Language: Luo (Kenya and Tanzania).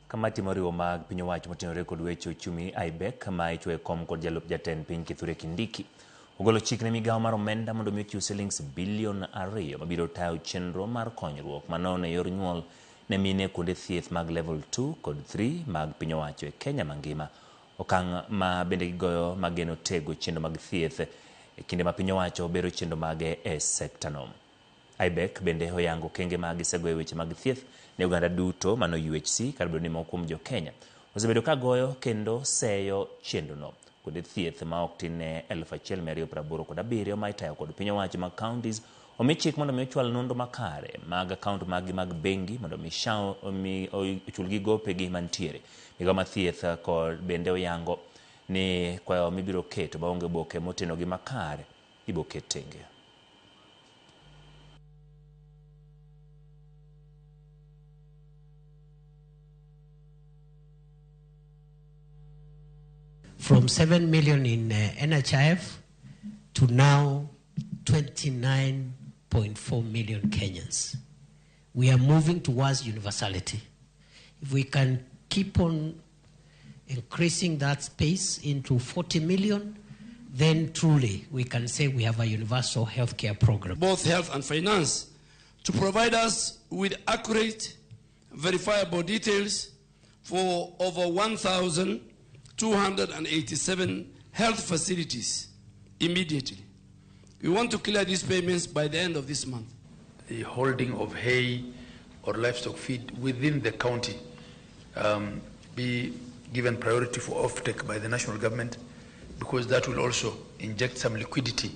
Kamati moriwo mag piny owacho motenore kod weche uchumi IBEC ma ichwoyo kom kod jalup jatend piny Kithure Kindiki ogolo chik ne migawo mar omenda mondo mi ochiw silings bilion 2 mabiro tayo chenro mar konyruok manono e yor nyuol ne mine kuonde thieth mag level 2 kod 3 mag piny owacho e Kenya mangima. Okang' ma bende gigoyo mageno tego chenro mag thieth e kinde ma piny owacho bero chenro mage e sekta no. IBEC bende oyango okenge ma gisegoyo e weche mag thieth ne oganda duto mano UHC kar bedo ni moko kuom jo Kenya osebedo ka goyo kendo seyo chenro no. Kuonde thieth ma ok tin ne 1287 ma itayo kod piny owacho mag counties omi chik mondo mi ochwal nonro makare mag account maggi mag bengi mondo mi SHA ochulgi gopegi mantiere. Migawo mar thieth kod bende oyango ni kwayo mibiro keto maonge oboke motenogi makare ibiro ket tenge. From 7 million in NHIF to now 29.4 million Kenyans. We are moving towards universality. If we can keep on increasing that space into 40 million, then truly we can say we have a universal healthcare program. Both health and finance to provide us with accurate, verifiable details for over 1,287 health facilities immediately. We want to clear these payments by the end of this month. The holding of hay or livestock feed within the county be given priority for offtake by the national government, because that will also inject some liquidity.